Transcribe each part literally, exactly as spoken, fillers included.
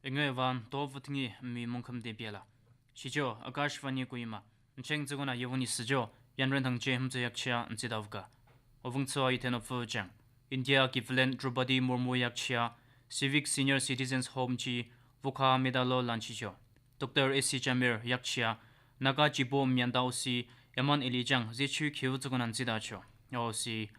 Ing-e van, tov vütngi mi mungkham de biala. Shijo, Akashvani Kohima. Ncheng zuguna yewuni sijo, Yanren Thangje Hmze Yakchia nzidavga. Ovung tsua iten opfu jang. India Kivlen Droupadi Murmu Yakchia, Civic Senior Citizens Home chi, vukha medalo lanchijo. Doctor S C Jamir Yakchia, Naga Chipo Myanda O C, Eman Elijang, zechu khiu zuguna nzidacho. O C,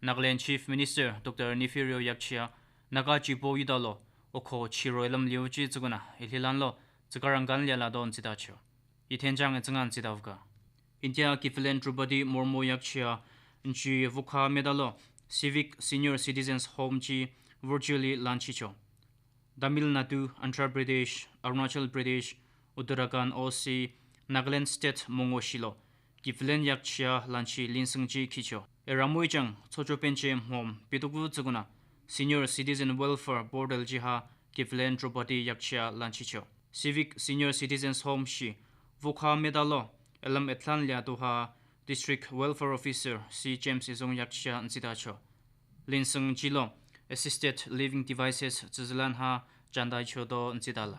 Nagaland Chief Minister Doctor Neiphiu Rio Yakchia, Naga Chipo yudalo, okho chiro elam liuchi zuguna, ilhilanlo, zakarangan liala do nzidacho. Iten jang e zungan nzidavga. India Kivlen Droupadi Murmu Yakchia, nchi vukha medalo, Civic Senior Citizens Home chi virtually lanchicho. Tamil Nadu, Andhra Pradesh, Arunachal Pradesh, Uttarakhand O C, Nagaland State mongo shilo, Kivlen Yakchia lanchi linsung chi khicho. Eramui jang, chocho penche mhom, pitukvu zuguna, Senior Citizen Welfare Portal jiha, Kivlen Droupadi Yakchia lanchicho. Civic Senior Citizens Home shi, vukha medalo, elam etlan lia duha, District Welfare Officer C James Izong Yakchia nzidacho. Linsung chilo, assisted living devices zizilan ha jandai chodo nzidala.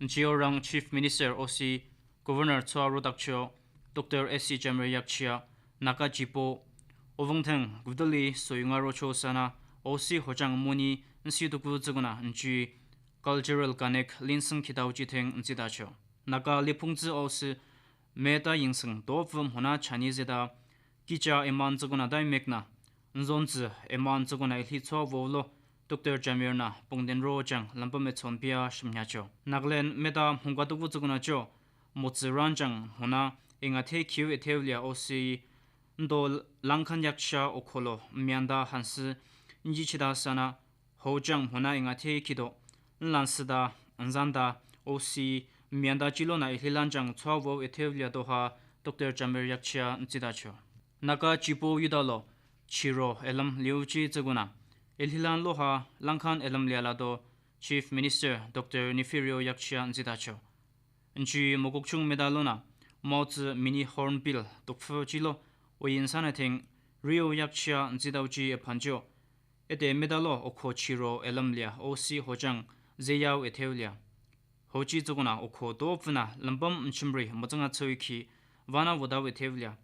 Nchi orang Chief Minister O C, Governor tsua rodakcho, Doctor S C Jamir Yakchia, Naga Chipo, ovung theng gudali soyunga rocho sana, O C hojang muni nsi tukvu zuguna nchi Cultural Connect linsung khitau chi theng nzidacho. Naga lipung zi O C, meta yingsung dopvu mhona chani zeda, kicha eman zuguna dai mekna, nzon zi eman zuguna ilhi tsua volo, Doctor Jamir na pungden ro jang lampam e chonpia shimnyacho. Nagaland meta mhungka tukvu zuguna cho, motsi ran jang mhona inga the khiu e theu lia O C, ndo Langkhan Yakchia okholo, Myanda hansi, nji chida sana, hojang mhona inga the khido, nlan sida, nzanda, O C, Myanda chilo na ilhilan jang tsua vo e theu lia doha, Doctor Jamir Yakchia nzidacho. Naga Chipo yudalo, chiro elam liuchi zuguna, ilhilan loha, Langkhan elam liala do, Chief Minister Doctor Neiphiu Rio Yakchia nzidacho. Nchi Mokokchung medalo na, Maotsi Mini Hornbill tukfu chilo, oyin sana theng, Rio Yakchia nzidau chi e phanjo. Ete medalo okho chiro elam lia, O C hojang, zeyau e theu lia. Hochi zuguna okho dopvuna, lampam nchimri, mozanga tsoi khi, vana vodau e theu lia.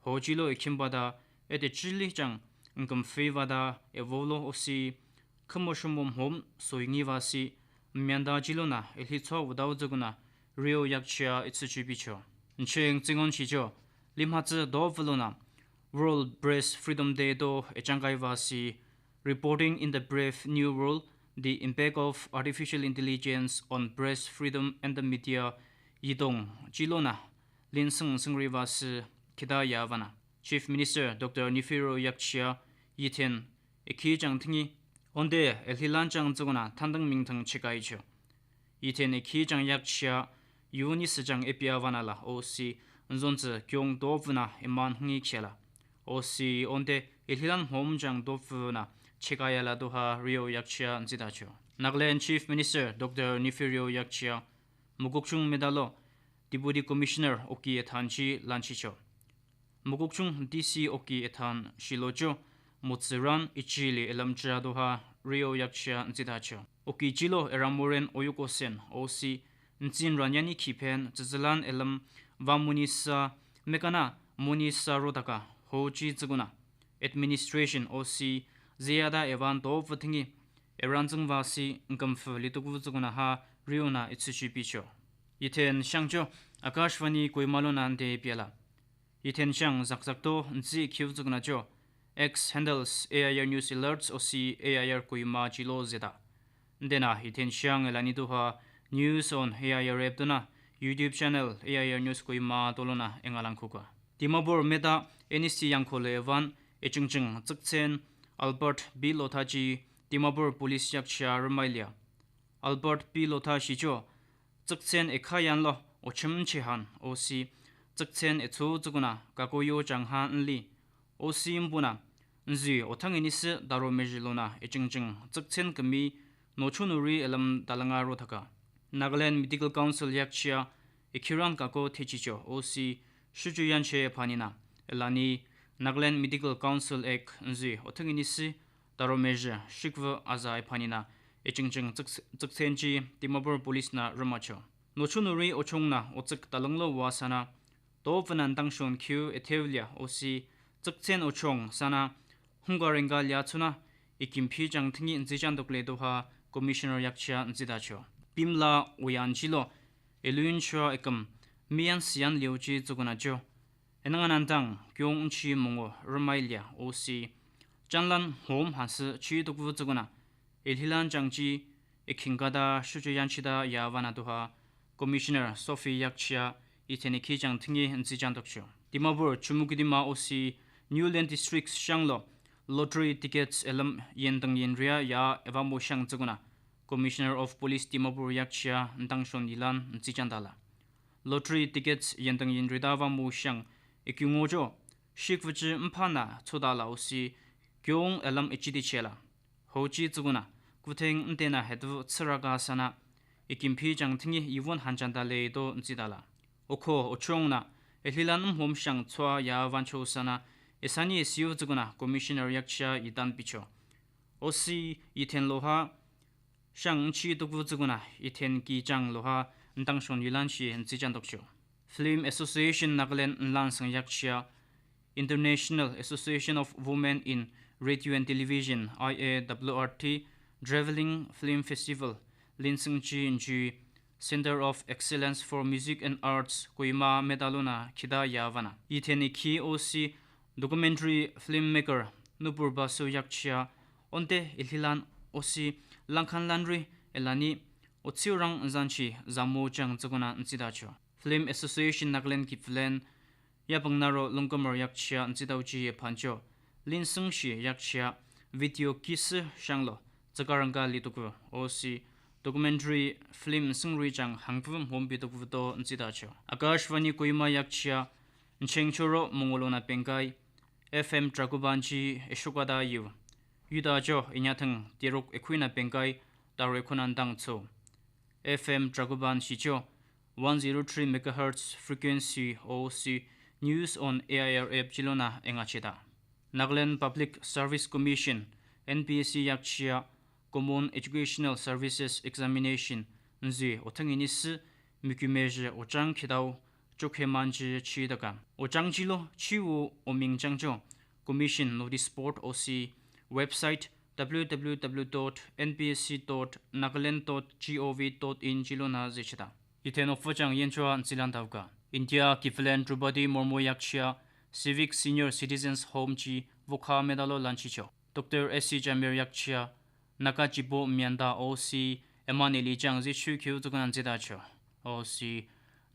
Hochilo ikhim bada, ete chili chang, ngam fei bada, e volo O C, khamo shumom hom, soingi vasi, Myanda chilo na, ilhi tsua vodau zuguna, Rio Yakchia itsu chibicho. Ncheng zingon shicho, limha zi dopvulona, World Press Freedom Day do, e changkai vasi, Reporting in the Brave New World, The Impact of Artificial Intelligence on Press Freedom and the Media, yidong, chilo na, linsung sungri vasi, khida ya vana. Chief Minister Doctor Neiphiu Rio Yakchia, yithen, ekhi chang thingi, onde, ilhilan chang zuguna, thandang mingthang chikaicho. Yithen ekhi chang Yakchia, yuni sijang epia vana la, O C, nzon zi kyong dopvuna, eman ngi khela. O C, onde, ilhilan hom chang dopvuna, chikaya la doha, Rio Yakchia nzidacho. Nagaland Chief Minister Doctor Neiphiu Rio Yakchia, Mokokchung medalo, Deputy Commissioner Oki Ethan chi lanchicho. Mokokchung D C Oki Ethan shilocho, motsi ran ichili elam chira doha, Rio Yakchia nzidacho. Oki chilo eramoren oyuko sen, O C, nchin ranyani khiphen, zizilan elam, vamuni sa, mekana, muni sa rodaka, hochi zuguna. Administration O C, ziyada evan dopvu thingi, eran zung vasi, ngam fu litukvu zuguna ha, Rio na itsu chibicho. Yithen shangcho, Akashvani Kohima lo nande biala. Yithen shang zakzak to, nzi khiu zuguna cho. X handles A I R News Alerts O C A I R Kohima chilo zeda. Ndena yithen shang elani doha News on A I R app dona YouTube channel A I R News Kohima dolona engalang khuka. Dimapur meda N S T yangkho le evan echingching zikchen Albert B Lotha chi Dimapur Police yakchia remalia. Albert B Lotha shicho, zikchen ekhayan lo, ochim chehan, O C, zikchen echo zuguna, kakoyo changhan nli, O C mbuna, nzui othang inisi daro mejilona, echingching, zikchen kami, nochunuri elam dalanga rothaka. Nagaland Medical Council yakchia, ekhiran kako thechicho, O C, shuchu yanche phanina, elani, Nagaland Medical Council ek, nzui othang inisi, daro meji, shikvu aza ephanina, Echingching tsik-, tsiksen chi Dimapur Police na rümacho. Nochu nuri ochungnü otsik talanglo vasana, to vana ntangshon khiu ethevlya osi tsiksen ochung sana hungka ringka lya chuna ikimphi chang thingi ntsichan tukle toha Commissioner yakchia ntsitacho. Pimla oyan chilo, elun chua ekam miyan siyan liu chi tsukunacho. Enang anantang kyong nchi mungo rümailya osi chanlan hom hasi chi tukvu tsukuna elhilan chang chi ekhingkada shuchiyan chida yavana toha Commissioner Sophie yakchia itheni khi chang thingi ntsichan tukcho. Dimapur Chumoukedima osi Niuland District shanglo lottery tickets elam yentang yenria ya evamu shang tsukuna Commissioner of Police Dimapur yakchia ntangshon yilan ntsichan dala. Lottery tickets yentang yenrida vamu shang ekyungojo shikvachi mphana chudala osi kyong elam echidi chela. Hochi tsukuna kutheng ntena hetvu tsiraka sana ikimphi chang thingi iwon hanchanda le to ntsitala. Okho ochungna elhilan mhom shang chua ya vancho sana esani siu tsukuna Commissioner yakchia itan picho. Osi ithen loha shang nchi tukvu tsukuna ithen ki chang loha ntangshon yilan shi ntsichan tukcho. Film Association Nagaland nlan sang yakchia International Association of Women in Radio and Television, I A W R T, Traveling Film Festival, linsing chi nji Center of Excellence for Music and Arts, Kohima medaluna khida yavana. Itheni khi osi documentary filmmaker Nupur Basu yakchia onte elhilan osi langkhan lanri elani otsiurang nzanchi zamo chang tsukuna ntsitacho. Film Association Nagaland kipvlen yapang naro lungkamar yakchia ntsitauchi ephancho. Linsing shi yakchia video kisi shanglo tsakarangka litukvu osi documentary film singri chang hangpum hompi tukvu to ntsitacho. Akashvani Kohima yakchia ncheng choro mongolona pengkai F M Dragoban chi eshukada yu. Yudajo inyathang tiruk ekhuina pengkai taro ekhunan dangcho. F M Dragoban shicho one zero three megahertz frequency osi news on A I R app chilona engachida. Nagaland Public Service Commission, N P S C yakchia Common Educational Services Examination nzi othang inisi mikumeji ochang khidau chokhemanji chidaka. Ochang chilo chiu oming changjo Commission notice board osi website W W W dot N P S C dot nagaland dot gov dot in chilona zechida. Ithen ofo chang yenchua ntsilan tauka. India kipvlen Droupadi Murmu yakchia Civic Senior Citizens Home chi vokha medalo lanchicho. Doctor S C Jamir yakchia Naga chibo mianda osi emani lichang zichu khiu tsukuna ntsitacho. Osi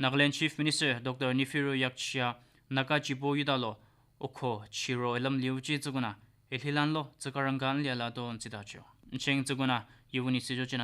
Nagaland Chief Minister Doctor Neiphiu Rio yakchia Naga chibo yudalo okho chiro elam liuchi tsukuna elhilanlo tsakarangka nliala to ntsitacho. Ncheng tsukuna iwuni sijo china